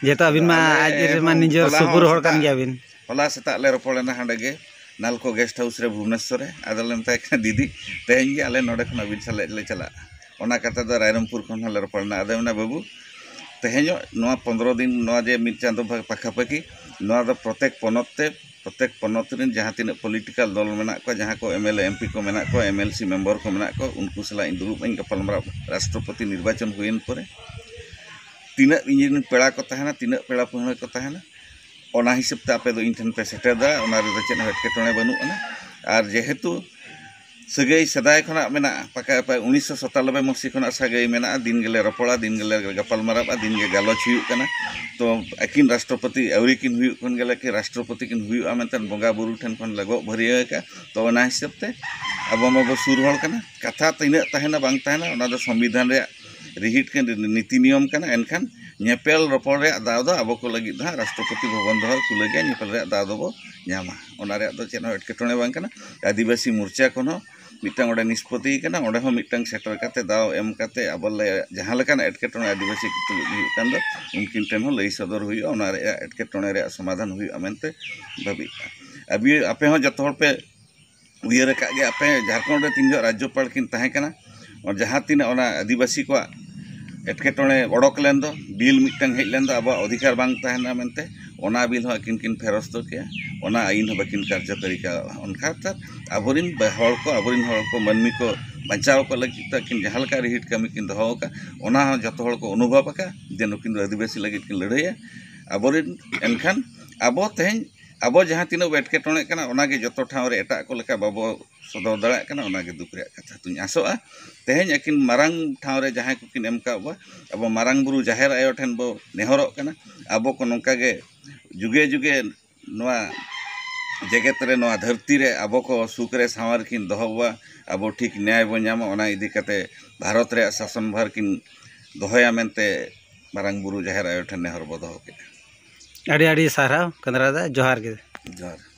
ᱡᱮᱦᱮᱛᱩ ᱟᱹᱵᱤᱱ ᱢᱟ ᱟᱞᱮ ᱟᱡ ᱨᱮᱢᱟ ᱦᱚᱸ ᱱᱤᱡᱮᱨ ᱦᱚᱞᱟ ᱥᱩᱯᱩᱨ ᱦᱚᱸ ᱦᱚᱲ ᱠᱟᱱ ᱥᱮᱛᱟᱜ ᱜᱮᱭᱟᱵᱤᱱ᱾ ᱦᱚᱞᱟ ᱥᱮᱛᱟᱜ ᱞᱮ ᱨᱚᱯᱚᱲ ᱞᱮᱱᱟ ᱦᱟᱸᱰᱮ ᱜᱮ ᱱᱟᱞᱠᱳ ᱜᱮᱥᱴ ᱦᱟᱣᱩᱥ ᱨᱮ ᱵᱷᱩᱵᱽᱱᱮᱥᱚᱨ ᱨᱮ᱾ ᱟᱫᱚ ᱞᱮ ᱢᱮᱛᱟᱭ ᱠᱟᱱᱟ, "ᱫᱤᱫᱤ, ᱛᱮᱦᱮᱧ ᱜᱮ ᱟᱞᱮ ᱱᱚᱰᱮ ᱠᱷᱚᱱ ᱟᱹᱵᱤᱱ ᱥᱟᱞᱟᱜ ᱞᱮ ᱪᱟᱞᱟᱜᱼᱟ, ᱚᱱᱟ ᱠᱟᱛᱷᱟ ᱫᱚ ᱨᱟᱭᱨᱚᱝᱯᱩᱨ ᱠᱷᱚᱱ ᱦᱚᱸᱞᱮ ᱨᱚᱯᱚᱲ ᱞᱮᱱᱟ᱾" ᱟᱫᱚᱭ ᱢᱮᱱᱟ, "ᱵᱟᱹᱵᱩ, ᱛᱮᱦᱮᱧᱚᱜ ᱱᱚᱣᱟ ᱯᱚᱱᱫᱽᱨᱚ ᱫᱤᱱ, ᱱᱚᱣᱟ ᱡᱮ ᱢᱤᱫ ᱪᱟᱸᱫᱚ ᱵᱷᱟ- ᱯᱟᱠᱷᱟᱯᱟᱠᱷᱤ, ᱱᱚᱣᱟ ᱫᱚ ᱯᱨᱚᱛᱮᱠ ᱯᱚᱱᱚᱛ ᱛᱮ, ᱯᱨᱚᱛᱮᱠ ᱯᱚᱱᱚᱛ ᱨᱮᱱ ᱡᱟᱦᱟᱸ ᱛᱤᱱᱟᱹᱜ ᱯᱚᱞᱤᱴᱤᱠᱟᱞ ᱫᱚᱞ ᱢᱮᱱᱟᱜ ᱠᱚᱣᱟ, ᱡᱟᱦᱟᱸ ᱠᱚ M L A, M P ᱠᱚ ᱢᱮᱱᱟᱜ ᱠᱚᱣᱟ, ᱮᱢ ᱮᱞ ᱥᱤ ᱢᱮᱢᱵᱟᱨ ᱠᱚ ᱢᱮᱱᱟᱜ ᱠᱚᱣᱟ, ᱩᱱᱠᱩ ᱥᱟᱞᱟᱜ ᱤᱧ ᱫᱩᱲᱩᱵ ᱟᱹᱧ ᱜᱟᱯᱟᱞᱢᱟᱨᱟᱣ᱾ ᱨᱟᱥᱴᱨᱚᱯᱚᱛᱤ ᱱᱤᱨᱵᱟᱪᱚᱱ ᱦᱩᱭᱮᱱ ᱯᱚᱨᱮ ᱛᱤᱱᱟᱹᱜ ᱤᱧ ᱨᱮᱱ ᱯᱮᱲᱟ ᱠᱚ ᱛᱟᱦᱮᱱᱟ, ᱛᱤᱱᱟᱹᱜ ᱯᱮᱲᱟ ᱯᱟᱹᱦᱲᱟᱹ ᱠᱚ ᱛᱟᱦᱮᱱᱟ, ᱚᱱᱟ ᱦᱤᱥᱟᱹᱵ ᱛᱮ ᱟᱯᱮ ᱫᱚ ᱤᱧ ᱴᱷᱮᱱ ᱯᱮ ᱥᱮᱴᱮᱨ ᱫᱟᱲᱮᱭᱟᱜᱼᱟ, ᱚᱱᱟ ᱨᱮᱫᱚ ᱪᱮᱫ ᱦᱚᱸ ᱮᱴᱠᱮᱴᱚᱬᱮ ᱵᱟᱹᱱᱩᱜ ᱟᱱᱟ᱾ ᱟᱨ ᱡᱮᱦᱮᱛᱩ ᱥᱟᱹᱜᱟᱹᱭ ᱥᱮᱫᱟᱭ ᱠᱷᱚᱱᱟᱜ ᱢᱮᱱᱟᱜᱼᱟ, ᱯᱟᱠᱟ ᱯᱟᱭ ᱩᱱᱤᱥᱥᱚ ᱥᱟᱛᱟᱱᱚᱵᱵᱳᱭ ᱢᱟᱹᱥᱤ ᱠᱷᱚᱱᱟᱜ ᱥᱟᱹᱜᱟᱹᱭ ᱢᱮᱱᱟᱜᱼᱟ, ᱫᱤᱱ ᱜᱮᱞᱮ ᱨᱚᱯᱚᱲᱟ, ᱫᱤᱱ ᱜᱮᱞᱮ ᱜᱟᱯᱟᱞ ᱢᱟᱨᱟᱣᱟ, ᱫᱤᱱ ᱜᱮ ᱜᱟᱞᱚᱪ ᱦᱩᱭᱩᱜ ᱠᱟᱱᱟ᱾ ᱛᱚ ᱟᱹᱠᱤᱱ ᱨᱟᱥᱴᱨᱚᱯᱚᱛᱤ ᱟᱹᱣᱨᱤ ᱠᱤᱱ ᱦᱩᱭᱩᱜ ᱠᱷᱚᱱ ᱜᱮᱞᱮ ᱠᱤ ᱨᱟᱥᱴᱨᱚᱯᱚᱛᱤ ᱠᱤᱱ ᱦᱩᱭᱩᱜᱼᱟ ᱢᱮᱱᱛᱮ ᱵᱚᱸᱜᱟ ᱵᱩᱨᱩ ᱴᱷᱮᱱ ᱠᱷᱚᱱ ᱞᱮ ᱜᱚᱜ ᱵᱷᱟᱹᱨᱭᱟᱹ ᱟᱠᱟᱫᱼᱟ᱾ ᱛᱚ ᱚᱱᱟ ᱦᱤᱥᱟᱹᱵ ᱛᱮ ᱟᱵᱚ ᱢᱟᱵᱚ ᱥᱩᱨ ᱦᱚᱲ ᱠᱟᱱᱟ, ᱠᱟᱛᱷᱟ ᱛᱤᱱᱟᱹᱜ ᱛᱟᱦᱮᱱᱟ ᱵᱟᱝ ᱛᱟᱦᱮᱱᱟ ᱚᱱᱟ ᱫᱚ ᱥᱚᱝᱵᱤᱫᱷᱟᱱ ᱨᱮᱭᱟᱜ ᱨᱤᱦᱤᱴ ᱠᱟᱱ ᱱᱤᱛᱤ ᱱᱤᱭᱚᱢ ᱠᱟᱱᱟ᱾ ᱮᱱᱠᱷᱟᱱ ᱧᱮᱯᱮᱞ ᱨᱚᱯᱚᱲ ᱨᱮᱭᱟᱜ ᱫᱟᱣ ᱫᱚ ᱟᱵᱚ ᱠᱚ ᱞᱟᱹᱜᱤᱫ ᱫᱚ ᱦᱟᱸᱜ ᱨᱟᱥᱴᱨᱚᱯᱚᱛᱤ ᱵᱷᱚᱵᱚᱱ ᱫᱚ ᱦᱟᱸᱜ ᱠᱷᱩᱞᱟᱹ ᱜᱮᱭᱟ, ᱧᱮᱯᱮᱞ ᱨᱮᱭᱟᱜ ᱫᱟᱣ ᱫᱚᱵᱚ ᱧᱟᱢᱟ᱾ ᱚᱱᱟ ᱨᱮᱭᱟᱜ ᱫᱚ ᱪᱮᱫ ᱦᱚᱸ ᱮᱴᱠᱮᱴᱚᱬᱮ ᱵᱟᱝ ᱠᱟᱱᱟ᱾ ᱟᱹᱫᱤᱵᱟᱹᱥᱤ ᱢᱳᱨᱪᱟ ᱠᱷᱚᱱ ᱦᱚᱸ ᱢᱤᱫᱴᱟᱝ ᱚᱸᱰᱮ ᱱᱤᱥᱯᱚᱛᱤ ᱠᱟᱱᱟ, ᱚᱸᱰᱮ ᱦᱚᱸ ᱢᱤᱫᱴᱟᱝ ᱥᱮᱴᱮᱨ ᱠᱟᱛᱮ ᱫᱟᱣ ᱮᱢ ᱠᱟᱛᱮ ᱟᱵᱚ ᱞᱮ ᱡᱟᱦᱟᱸ ᱞᱮᱠᱟᱱᱟᱜ ᱮᱴᱠᱮᱴᱚᱬᱮ ᱟᱹᱫᱤᱵᱟᱹᱥᱤ ᱠᱚ ᱛᱩᱞᱩᱡ ᱦᱩᱭᱩᱜ ᱠᱟᱱ ᱫᱚ ᱩᱱᱠᱤᱱ ᱴᱷᱮᱱ ᱦᱚᱸ ᱞᱟᱹᱭ ᱥᱚᱫᱚᱨ ᱦᱩᱭᱩᱜᱼᱟ, ᱚᱱᱟ ᱨᱮᱭᱟᱜ ᱮᱴᱠᱮᱴᱚᱬᱮ ᱨᱮᱭᱟᱜ ᱥᱚᱢᱟᱫᱷᱟᱱ ᱦᱩᱭᱩᱜᱼᱟ ᱢᱮᱱᱛᱮ ᱵᱷᱟᱹᱵᱤᱜᱼᱟ᱾ ᱟᱵᱤ-, ᱟᱯᱮ ᱦᱚᱸ ᱡᱚᱛᱚ ᱦᱚᱲ ᱯᱮ ᱩᱭᱦᱟᱹᱨ ᱟᱠᱟᱫ ᱜᱮᱭᱟ, ᱟᱯᱮ ᱡᱷᱟᱲᱠᱷᱚᱸᱰ ᱨᱮ ᱛᱤᱱ ᱡᱚᱦᱚᱜ ᱨᱟᱡᱽᱡᱚᱯᱟᱲ ᱠᱤᱱ ᱛᱟᱦᱮᱸ ᱠᱟᱱᱟ, ᱡᱟᱦᱟᱸ ᱛᱤᱱᱟᱹᱜ ᱚᱱᱟ ᱟᱹᱫᱤᱵᱟᱹᱥᱤ ᱠᱚᱣᱟᱜ ᱮᱴᱠᱮᱴᱚᱬᱮ ᱚᱰᱚᱠ ᱞᱮᱱ ᱫᱚ, ᱵᱤᱞ ᱢᱤᱫᱴᱟᱝ ᱦᱮᱡ ᱞᱮᱱ ᱫᱚ ᱟᱵᱚᱣᱟᱜ ᱚᱫᱷᱤᱠᱟᱨ ᱵᱟᱝ ᱛᱟᱦᱮᱱᱟ ᱢᱮᱱᱛᱮ, ᱚᱱᱟ ᱵᱤᱞ ᱦᱚᱸ ᱟᱹᱠᱤᱱ ᱠᱤᱱ ᱯᱷᱮᱨᱚᱥᱛᱚ ᱠᱮᱜᱼᱟ, ᱚᱱᱟ ᱟᱹᱭᱤᱱ ᱦᱚᱸ ᱵᱟᱹᱠᱤᱱ ᱠᱟᱨᱡᱚᱠᱟᱨᱤ ᱠᱟᱜᱼᱟ᱾ ᱚᱱᱠᱟ ᱛᱮ ᱟᱵᱚᱨᱤᱱ ᱵᱟ-, ᱦᱚᱲ ᱠᱚ, ᱟᱵᱚᱨᱤᱱ ᱦᱚᱲ ᱠᱚ, ᱢᱟᱹᱱᱢᱤ ᱠᱚ ᱵᱟᱧᱪᱟᱣ ᱠᱚ ᱞᱟᱹᱜᱤᱫ ᱛᱮ ᱟᱹᱠᱤᱱ ᱡᱟᱦᱟᱸ ᱞᱮᱠᱟ ᱨᱤᱦᱤᱴ ᱠᱟᱹᱢᱤ ᱠᱤᱱ ᱫᱚᱦᱚ ᱟᱠᱟᱫ, ᱚᱱᱟ ᱦᱚᱸ ᱡᱚᱛᱚ ᱦᱚᱲ ᱠᱚ ᱚᱱᱩᱵᱷᱚᱵ ᱟᱠᱟᱫ ᱡᱮ ᱱᱩᱠᱤᱱ ᱫᱚ ᱟᱹᱫᱤᱵᱟᱹᱥᱤ ᱞᱟᱹᱜᱤᱫ ᱠᱤᱱ ᱞᱟᱹᱲᱦᱟᱹᱭᱟ᱾ ᱟᱵᱚᱨᱤᱱ ᱮᱱᱠᱷᱟᱱ ᱟᱵᱚ ᱛᱮᱦᱮᱧ ᱟᱵᱚ ᱡᱟᱦᱟᱸ ᱛᱤᱱᱟᱹᱜ ᱵᱚ ᱮᱴᱠᱮᱴᱚᱬᱮᱜ ᱠᱟᱱᱟ, ᱚᱱᱟᱜᱮ ᱡᱚᱛᱚ ᱴᱷᱟᱶ ᱨᱮ ᱮᱴᱟᱜ ᱠᱚ ᱞᱮᱠᱟ ᱵᱟᱵᱚ ᱥᱚᱫᱚᱨ ᱫᱟᱲᱮᱭᱟᱜ ᱠᱟᱱᱟ, ᱚᱱᱟᱜᱮ ᱫᱩᱠ ᱨᱮᱭᱟᱜ ᱠᱟᱛᱷᱟ᱾ ᱛᱩᱧ ᱟᱥᱚᱜᱼᱟ ᱛᱮᱦᱮᱧ ᱟᱹᱠᱤᱱ ᱢᱟᱨᱟᱝ ᱴᱷᱟᱶ ᱨᱮ ᱡᱟᱦᱟᱸᱭ ᱠᱚᱠᱤᱱ ᱮᱢ ᱠᱟᱜ ᱵᱚ, ᱟᱵᱚ ᱢᱟᱨᱟᱝ ᱵᱩᱨᱩ ᱡᱟᱦᱮᱨ ᱟᱭᱳ ᱴᱷᱮᱱ ᱵᱚ ᱱᱮᱦᱚᱨᱚᱜ ᱠᱟᱱᱟ, ᱟᱵᱚ ᱠᱚ ᱱᱚᱝᱠᱟ ᱜᱮ ᱡᱩᱜᱮ ᱡᱩᱜᱮ ᱱᱚᱣᱟ ᱡᱮᱜᱮᱛ ᱨᱮ, ᱱᱚᱣᱟ ᱫᱷᱟᱹᱨᱛᱤ ᱨᱮ ᱟᱵᱚ ᱠᱚ ᱥᱩᱠ ᱨᱮ ᱥᱟᱶᱟᱨ ᱠᱤᱱ ᱫᱚᱦᱚ ᱵᱚᱣᱟ, ᱟᱵᱚ ᱴᱷᱤᱠ ᱱᱮᱭᱟᱭ ᱵᱚ ᱧᱟᱢᱟ, ᱚᱱᱟ ᱤᱫᱤ ᱠᱟᱛᱮ ᱵᱷᱟᱨᱚᱛ ᱨᱮᱭᱟᱜ ᱥᱟᱥᱚᱱ ᱵᱷᱟᱨ ᱠᱤᱱ ᱫᱚᱦᱚᱭᱟ ᱢᱮᱱᱛᱮ ᱢᱟᱨᱟᱝ ᱵᱩᱨᱩ ᱡᱟᱦᱮᱨ ᱟᱭᱳ ᱴᱷᱮᱱ ᱱᱮᱦᱚᱨ ᱵᱚ ᱫᱚᱦᱚ ᱠᱮᱫᱼᱟ᱾ ᱟᱹᱰᱤ ᱟᱹᱰᱤ ᱥᱟᱨᱦᱟᱣ ᱠᱟᱸᱫᱽᱨᱟ ᱫᱟ, ᱡᱚᱦᱟᱨ ᱜᱮ᱾ ᱡᱚᱦᱟᱨ᱾